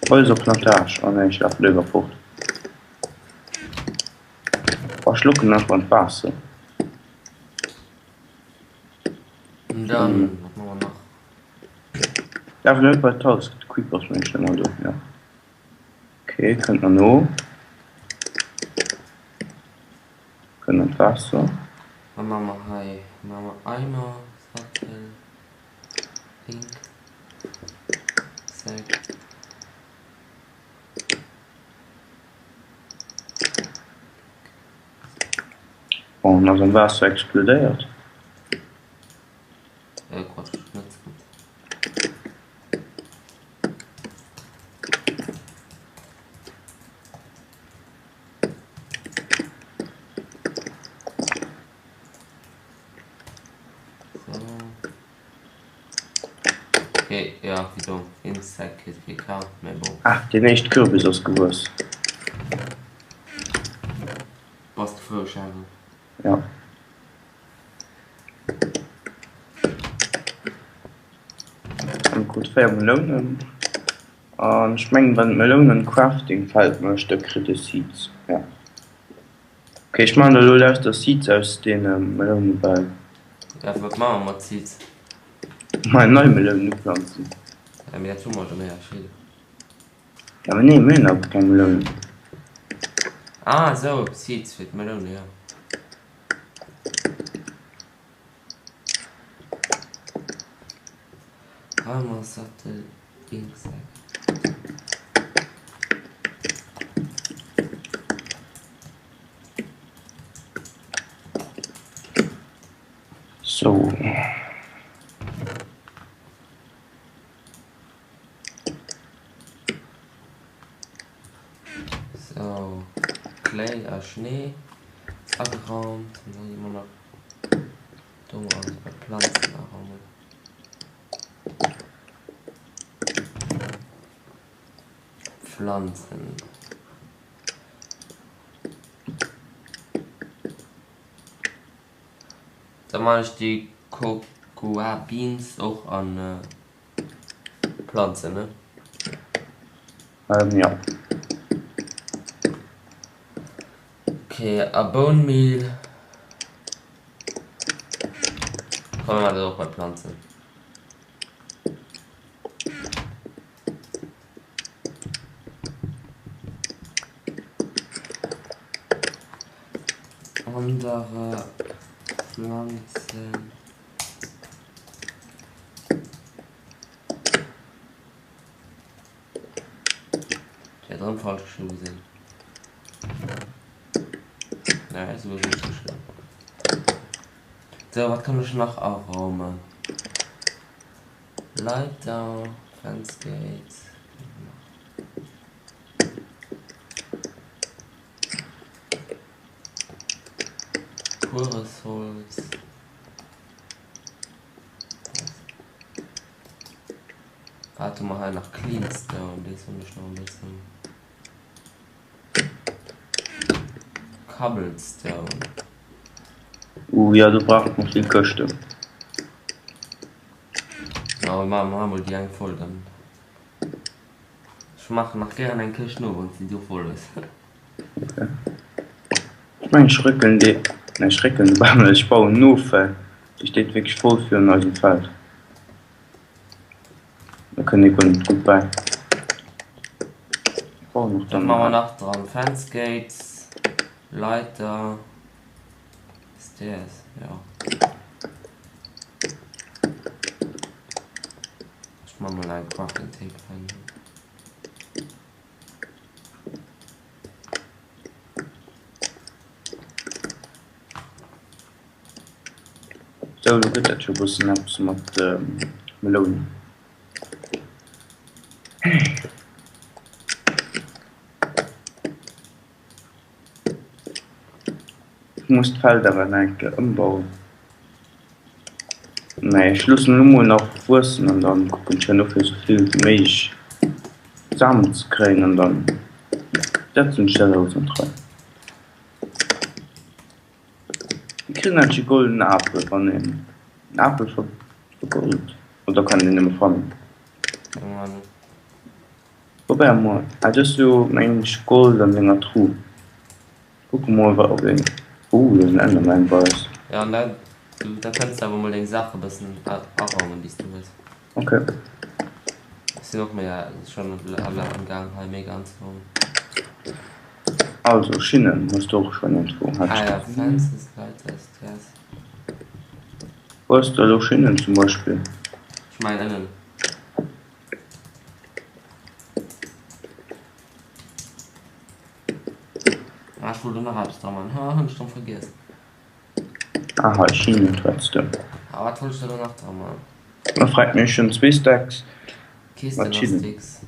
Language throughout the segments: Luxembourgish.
Holz op Plantage. Oh nee, ech lafe léiwer fort. Oh, ech locken einfach an d'Waasser. Dann, wat maache mer nach? Laf net bei d'Haus, de Creeper ass mengen ech ëmmer do, jo. Ok, kënnt mer no. Kënnt an d'Waasser. Wat maache mer hei? Maache mer Eimer, Sattel, Ink, Sack. Bon, en ass am Waasser explodéiert. Äh, Quatsch, net sou gutt. So. Okay, ja, wéi domm. Insect kritt kee K, mä bon. Ah, deen éischt Kürbis ass gewuess. Bass de frou, Charel? Ja. An krut 4 Melounen. An ech mengen wann d'Melounen Crafting Feld mécht, da kritt e Seeds. Ja. Ok ech man elo lauter Seeds aus deene Melounen well. Ja wat man mer mat Seeds? Mei nei Melounen uplanzen. Ja mee dat hu mer jo méi als vill. Ja mee nee mir hunn awer keng Melounen. Ah esou, Seeds fir d'Meloune jo. Hammersattel Inksack. Sou. Sou, Clay a Schnee ass ageraumt. An da gi mer nach do alles bei d'Planzen araumen. Pflanzen. Da man ech déi Cocoa Beans och an Planzen, ne? Ähm, ja. Okay, a Bone Meal. Komm, wir machen das auch bei Pflanzen. Andere Pflanzen. Ech hat erëm falsch geschriwwen gesinn. Naja, esou ass et geschriwwen. Sou, wat kann ech nach araumen? Leiter, Fence Gate. Pures Holz. Wat hu mer hei nach? Clean Stone, dees hunn ech nach e bëssen. Cobblestone. Uh jo, do brauch mer vill Këschten. Ja, ma maache mol déi eng voll dann. Ech maachen nach gären eng Këscht no, wann s de déi do voll hues. Okay. Ech mengen ech réckelen dee, nee ech réckelen de Bam net, ech bauen no well dee steet wierklech voll virun eisem Feld. Da kënnt ee guer net gutt bäi. Ech bauen och Wat dann maache mer nach dran? Fence Gates, Leiter, Stairs, jo. Ech man mol eng Crafting Table heihin. Sou, lo gëtt dat scho bëssen eppes mat Melounen. Ech muss d'Feld awer nach eng Kéier ëmbauen. Mee ech loossen elo mol nach wuessen an dann kucken ech herno fir esou vill wéi méiglech Samen ze kréien an dann setzen ech dat alles an d'Rei. Wéi kritt een eigentlech e goldenen Apel wann een en Apel vergoldt? Oder kann een deen nëmme fannen? Keng Ahnung. Wou? Probéier mol. Ah du hues jo mengen ech Gold an denger Truh. Kucke mol wat op een. Oh do ass en Enderman bei eis. Jo an dat da kënns de awer mol deng Saache bëssen araumen déi s du hues. Ok. Ech sinn och méi schonn am gaang hei mega anzeraumen. Also Schinnen hues du och schonn iergendwou hat Ah ech ja gesinn. Fences, Leiters, Stairs. Wou hues de elo Schinnen zum Beispill? Ech mengen ënnen. Ah, ech wollt do nach eppes dra man. Ha, hunn ech dann vergiess. Ah, hei, Schienen hues de. Ah, wat wollt ech da do nach dra man? Da freet mech schon zwee Stacks Kisten mat a Schienen. Sticks.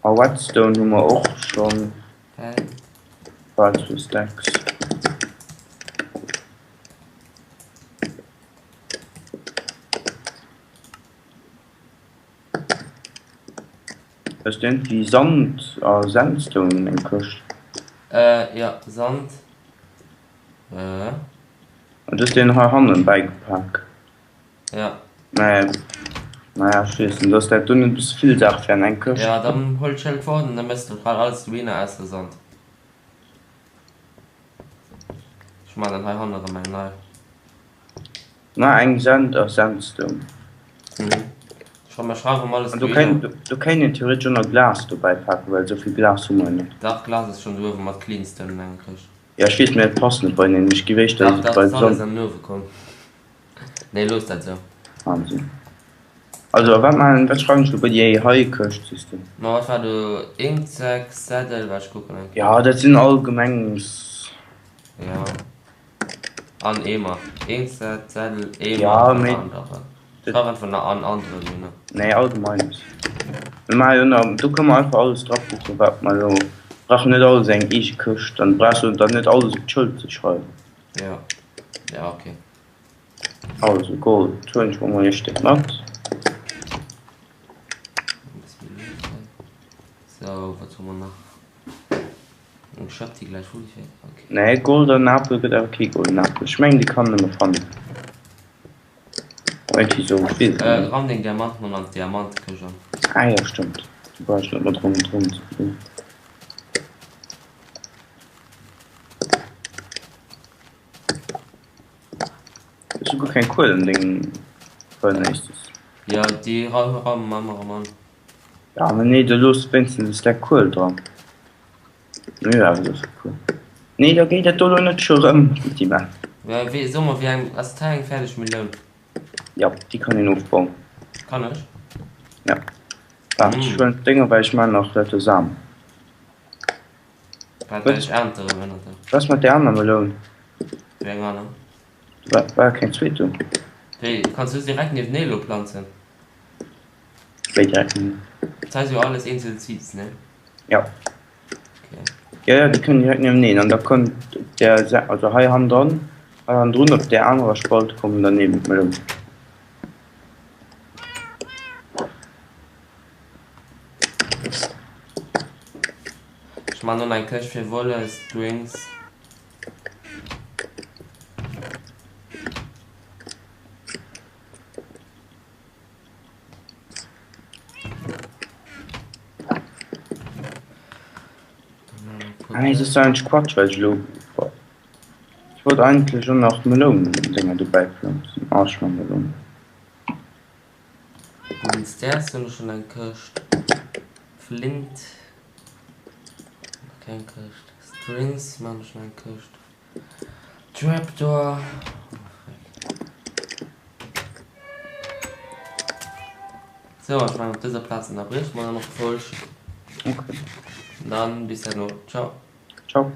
A Redstone hu mer och schon Hä? bal zwee Stacks. Hues de iergendwéi Sand a Sandstone an eng Këscht? Äh, jo, Sand. Äh. An du hues deen hei hannen bäigepak? Ja. Mä, naja, ech weess net, ass dat do net e bësse vill Saach fir an eng Këscht? Ja, dann huel d'Schëld fort an da méchs de bal alles dohinner ausser Sand. Ech man dann hei hannen erëm eng nei. Na eng Sand a Sandstone. Mhm. Schra mer schreiwe mol alles An do dohinner. kéint do kéint een theoretesch och nach Glas dobäi paken, well esou vill Glas hu mer jo net. Dach, Glas ass schonn do uewe mat Cleanstone an enger Këscht. Jo ech weess, mä et passt net beieneen. Ech géif éischter Dach, dach, bei et ass alles Sand. an den Uewe komm. Nee, looss dat esou. Wahnsinn. Also a wat maachen, wat schreiwen ech lo bei déi hei Këscht, sees de? Ma wat war do? Inksack, Saddle, waart ech kucken eng Jo, Kéier. dat sinn allgemengs. Jo. An Eemer. Inkset, Saddle, Eemer Ja, an mee andere. dat. Schreif einfach nach an andere dohinner. Nee, allgemeines. Mir maache jo nach, do kënne mer einfach alles drabuchen, wat mer elo brauchen. Net alles eng eege Këscht, dann brauchs du dann net alles op d'Schëld ze schreiwen. Ja, ja, okay. Also Gold huelen ech mer mol ee Stéck mat. E bësse méi lues hei. Sou, wat hu mer nach? Nee Golden Apel gëtt awer kee Golden Apel. Ech mengen déi kann een nëmme fannen. Iergendwéi sou, ech weess et Äh, net. ramm deng Diamanten an an d'Diamantekëscht an. Ah jo stëmmt, do brauch ech net mat ronderëm ze fliegen. Hues du guer keng Kuel an dengem Furnaces? Jo, déi ramme mer erëm an. Ja mä nee, da looss wéinstens e Stack Kuel dran. Mir awer esou vill Kuel. Nee, da géi dat do lo net scho rëm, Ultima. Wéi, wéi, so mer, wéi eng, ass dat hei eng fäerdeg Meloun? Ja, déi kann een ofbauen. Kann ech? Ja. Waart, ech huelen d'Dénger, well ech maachen nach lauter Sam. Wat, well ech ernte rëm ënnert der. Wat ass mat där aner Meloun? Wéi eng aner? War, war keng zweet do? Wéi, kanns du se direkt nieftenee elo planzen? Wéi direkt nieftenee? Dat hei si jo alles eenzel Seeds, ne? Ja. Okay. Ja, ja, déi kënnen direkt niefteneen an da kënnt op där Sä-, also hei hannendran, hei hannendrun op där anerer Spalt kommen dann eben d'Melounen. Ech man elo eng Këscht fir Wolle, Strings. Ah nee, das ist eigentlich Quatsch, weil ich lo. Ich wollte eigentlich schon nach Melounen-Dinger dobäi pflanzen. Ah, ich mach Melounen. Wooden Stairs hunn ech schon eng Këscht. Flint. Nach keng Këscht. Strings man ech schon eng Këscht. Trapdoor. Sou, ech mengen op dëser Plaz ënnerbrieche mer dann och d'Folg. Okay. Dann bis herno. Ciao. Ciao.